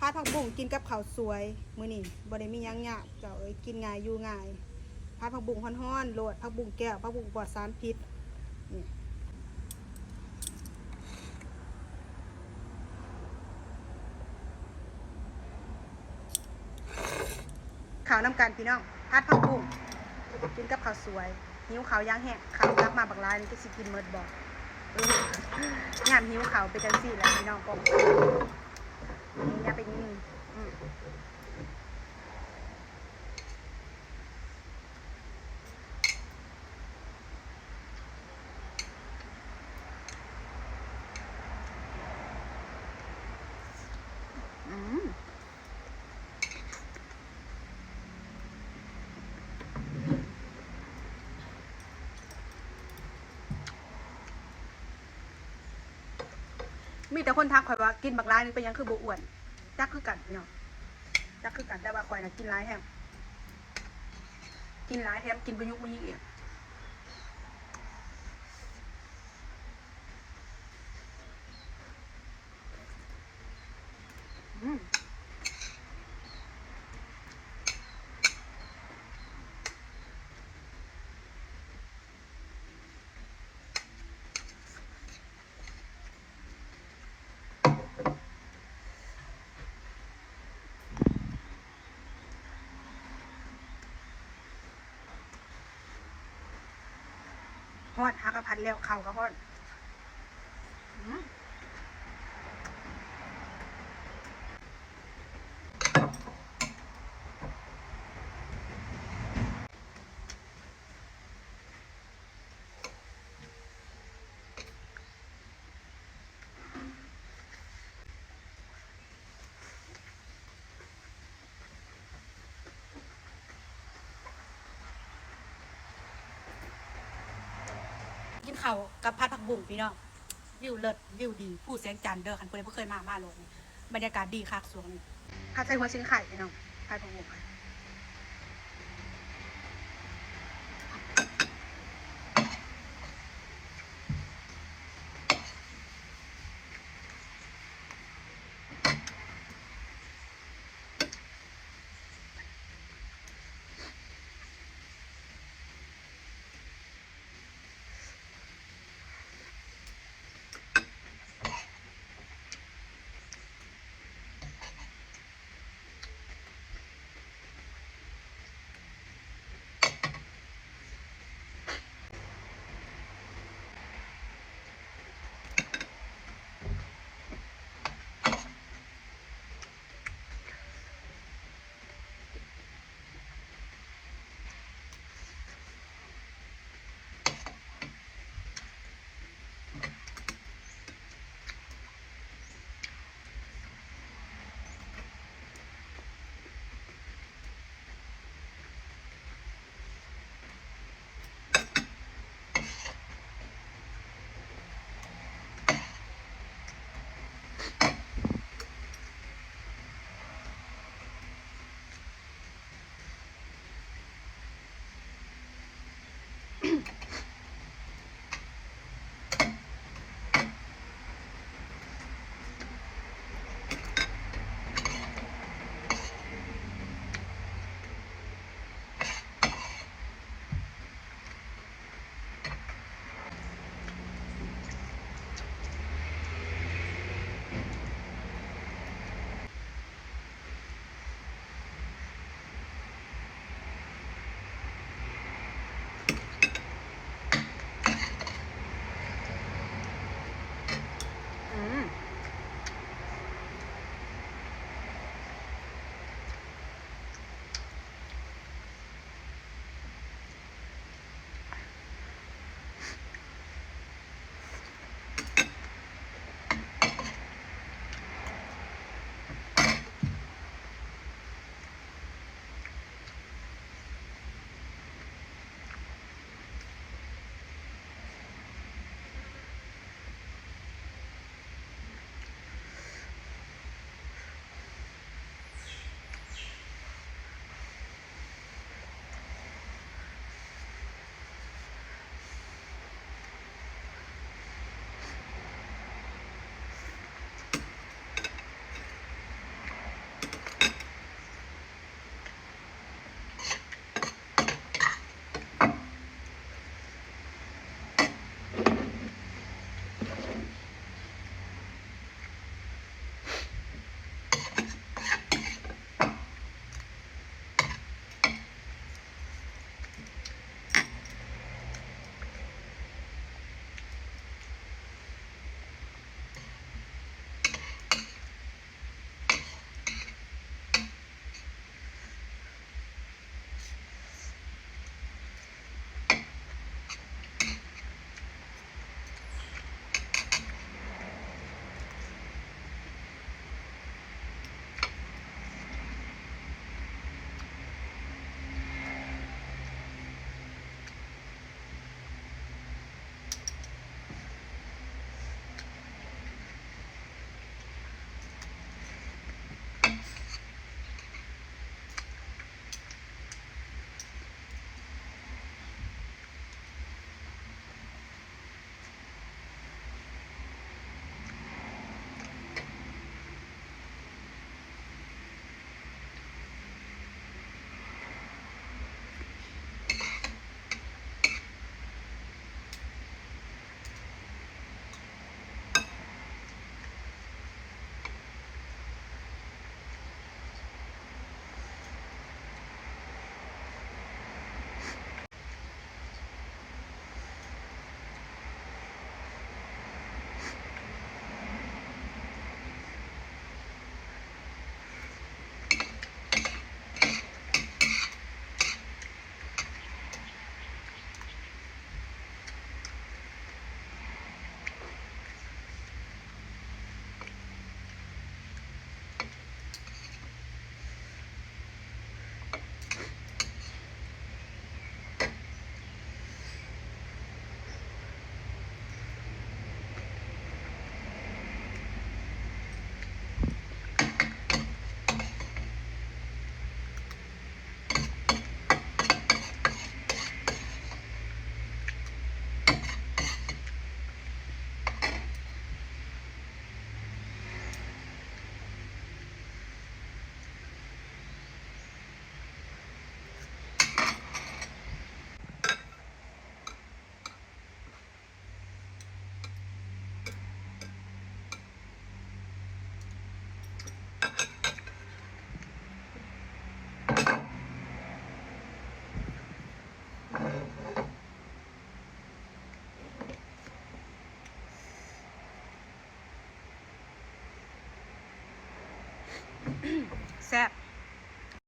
ຜັດຜັກບຸ້ງກິນກັບເຂົ້າສວຍ ມື້ນີ້ບໍ່ໄດ້ມີຫຍັງຍາກ ເຈົ້າເອີຍ ກິນງ່າຍຢູ່ງ່າຍ. ຜັດຜັກບຸ້ງຮ້ອນໆໂລດ ຜັກບຸ້ງແກ້ວ ຜັກບຸ້ງປອດສານພິດ. ນີ້ ເຂົ້ານຳກັນພີ່ນ້ອງ ຜັດຜັກບຸ້ງກິນກັບເຂົ້າສວຍ. ຫິວເຂົ້າຢ່າງແຮງ ເຂົ້າຕັກມາບັກຫຼາຍນີ້ ຈັກຊິກິນໝົດບໍ່? ເອີ ຍາມຫິວເຂົ້າເປັນຈັ່ງຊີ້ແຫຼະພີ່ນ້ອງ. ກອງ ນີ້ ຢ່າໄປງື ອືມ. ອືມ ມີແຕ່ຄົນທັກຂ້ອຍວ່າ ກິນບັກຫຼາຍໜຶ່ງເປັນຫຍັງຄືບໍ່ອ້ວນ? ຈັກຄືກັນເນາະ ຈັກຄືກັນ ແຕ່ວ່າຂ້ອຍນະກິນຫຼາຍແຮງ ກິນຫຼາຍແຖມກິນບໍ່ຍຸກບໍ່ຍິກອີກ. ອືມ ຮ້ອນ ຫາກະຜັດແລ້ວ ເຂົ້າກະຮ້ອນ. ອືມ. ກິນເຂົ້າກັບຜັດຜັກບຸ້ງພີ່ນ້ອງ ວິວເລີດ ວິວດີ ພູແສງຈັນເດີ. ຄັນຜູ້ໃດບໍ່ເຄີຍມາ ມາໂລດນີ້ ບັນຍາກາດດີຄັກຊ່ວງນີ້. ຜັດໃສ່ຫົວຊິງໄຄພີ່ນ້ອງ ຜັດຜັກບຸ້ງ. ອ ແຊບ.